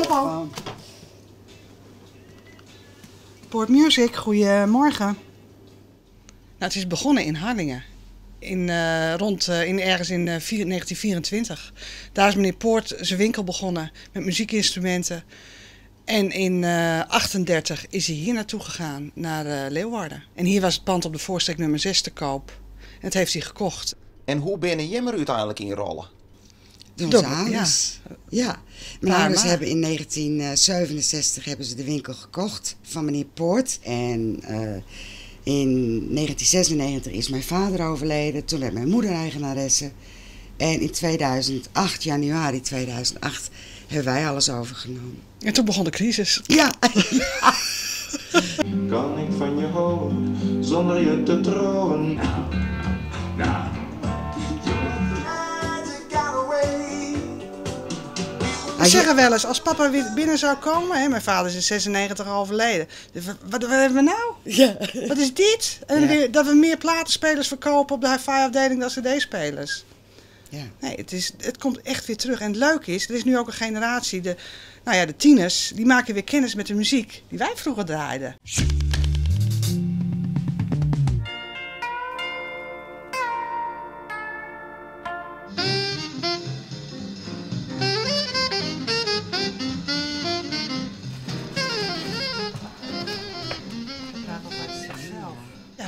Telefoon. Poort Music, goedemorgen. Nou, het is begonnen in Harlingen. In, rond in ergens in 1924. Daar is meneer Poort zijn winkel begonnen met muziekinstrumenten. En in 38 is hij hier naartoe gegaan, naar Leeuwarden. En hier was het pand op de Voorsteek nummer 6 te koop. En dat heeft hij gekocht. En hoe ben je er uiteindelijk in rollen? Onze ouders. Ja. Ja. Mijn ouders hebben in 1967 hebben ze de winkel gekocht van meneer Poort. En in 1996 is mijn vader overleden. Toen werd mijn moeder eigenaresse. En in 2008, januari 2008, hebben wij alles overgenomen. En toen begon de crisis. Ja. Ja. Kan ik van je houden zonder je te trouwen? Nou. We zeggen wel eens, als papa weer binnen zou komen, hè, mijn vader is in 96 al overleden. Wat hebben we nou? Ja. Wat is dit? En ja. weer, dat we meer platenspelers verkopen op de hi-fi afdeling dan cd-spelers. Ja. Nee, het komt echt weer terug. En het leuke is, er is nu ook een generatie, de tieners, die maken weer kennis met de muziek die wij vroeger draaiden.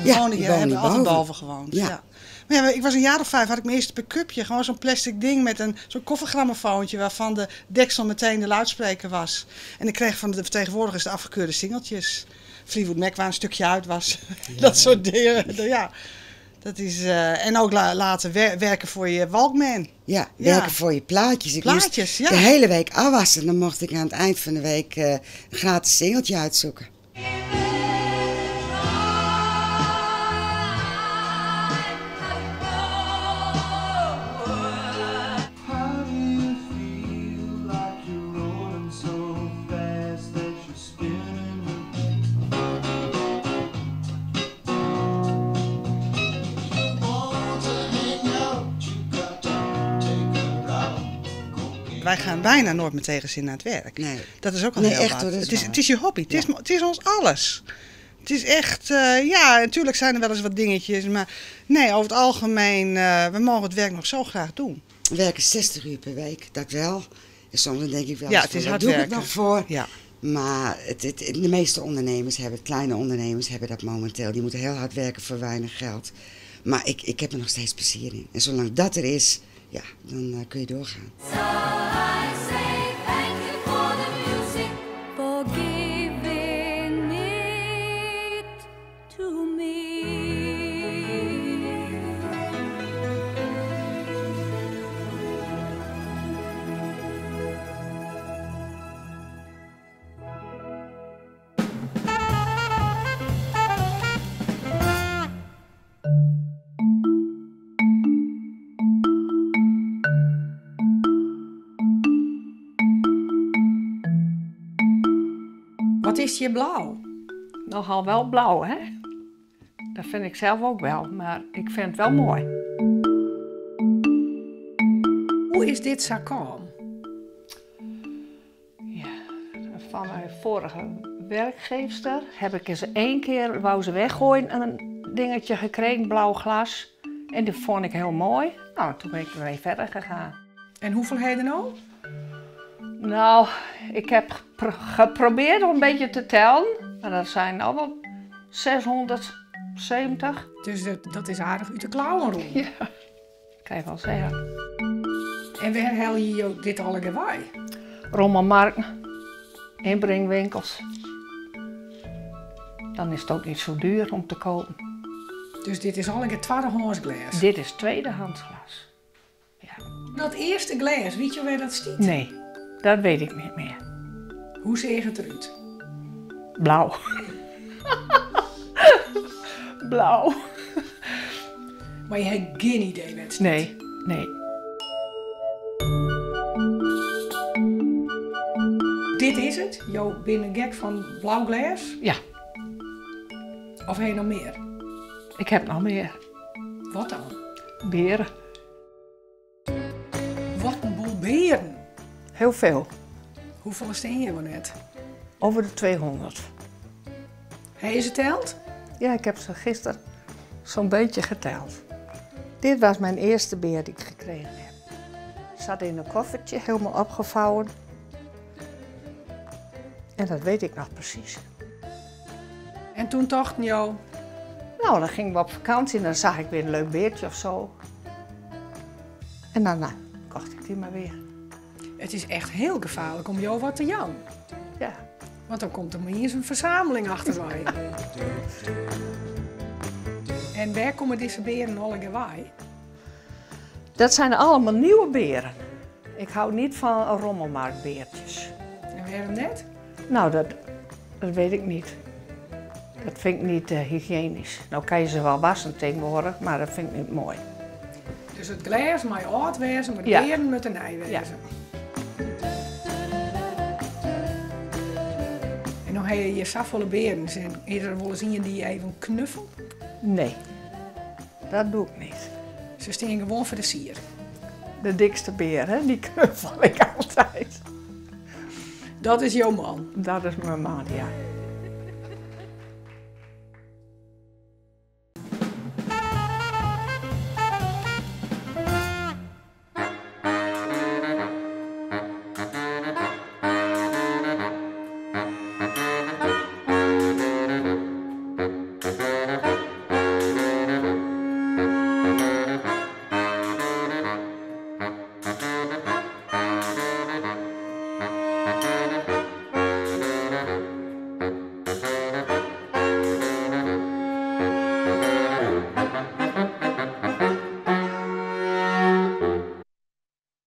Ja, we wonen hier, hebben altijd boven gewoond. Ja. Ja. Maar ja, ik was een jaar of 5, had ik mijn eerste pick-upje. Gewoon zo'n plastic ding met zo'n koffergrammofoontje waarvan de deksel meteen de luidspreker was. En ik kreeg van de vertegenwoordigers de afgekeurde singeltjes. Fleetwood Mac waar een stukje uit was. Ja. Dat soort dingen. Ja. Dat is, en ook laten werken voor je Walkman. Ja, werken voor je plaatjes. Ik plaatjes, moest de hele week afwassen. Dan mocht ik aan het eind van de week een gratis singeltje uitzoeken. Wij gaan bijna nooit met tegenzin naar het werk. Nee. Dat is ook al nee, heel echt, wat. Hoor, het is je hobby. Het, ja. Het is ons alles. Het is echt, ja, natuurlijk zijn er wel eens wat dingetjes. Maar nee, over het algemeen, we mogen het werk nog zo graag doen. We werken 60 uur per week, dat wel. En soms dan denk ik wel, ja, het is van, hard doe ik werken. het nog voor? Ja. Maar de meeste ondernemers hebben, kleine ondernemers hebben dat momenteel. Die moeten heel hard werken voor weinig geld. Maar ik heb er nog steeds plezier in. En zolang dat er is, ja, dan kun je doorgaan. So I say thank you for the music, for giving it to me. Wat is je blauw? Nogal wel blauw, hè? Dat vind ik zelf ook wel, maar ik vind het wel mooi. Hoe is dit zakam? Ja, van mijn vorige werkgeefster heb ik eens 1 keer, wou ze weggooien, en een dingetje gekregen, blauw glas. En die vond ik heel mooi. Nou, toen ben ik ermee verder gegaan. En hoeveel heb je er nou? Nou, ik heb geprobeerd om een beetje te tellen. Maar dat zijn al wel 670. Dus dat is aardig uit de klauwen rond. Ja, kan je wel zeggen. En waar haal je dit alle gewaai? Rommelmarkten, inbrengwinkels. Dan is het ook niet zo duur om te kopen. Dus dit is al een tweedehands glas? Dit is tweedehands glas, ja. Dat eerste glas, weet je waar dat stiet? Nee. Dat weet ik niet meer. Hoe ziet het eruit? Blauw. Blauw. Maar je hebt geen idee wat het is. Nee, nee. Dit is het? Jouw binnen gek van blauw glas? Ja. Of heb je nog meer? Ik heb nog meer. Wat dan? Beren. Wat een boel beren. Heel veel. Hoefolle stean hjir wol net? Over de 200. Ha je se teld? Ja, ik heb ze gisteren zo'n beetje geteld. Dit was mijn eerste beer die ik gekregen heb. Zat in een koffertje, helemaal opgevouwen. En dat weet ik nog precies. En toen tochten jo? Nou, dan gingen we op vakantie en dan zag ik weer een leuk beertje of zo. En daarna kocht ik die maar weer. Het is echt heel gevaarlijk om jou wat te jan. Ja. Want dan komt er maar eens een verzameling achterwei. En waar komen deze beren allegear? Dat zijn allemaal nieuwe beren. Ik hou niet van rommelmarktbeertjes. En waarom net? Nou, dat weet ik niet. Dat vind ik niet hygiënisch. Nou kan je ze wel wassen tegenwoordig, maar dat vind ik niet mooi. Dus het glas mag oud wezen, maar de beren moeten nij wezen. Ja. En dan heb je hier zoveel beren. Is er wel eens een die je even knuffelt? Nee, dat doe ik niet. Ze staan gewoon voor de sier. De dikste beer, hè? Die knuffel ik altijd. Dat is jouw man? Dat is mijn man, ja.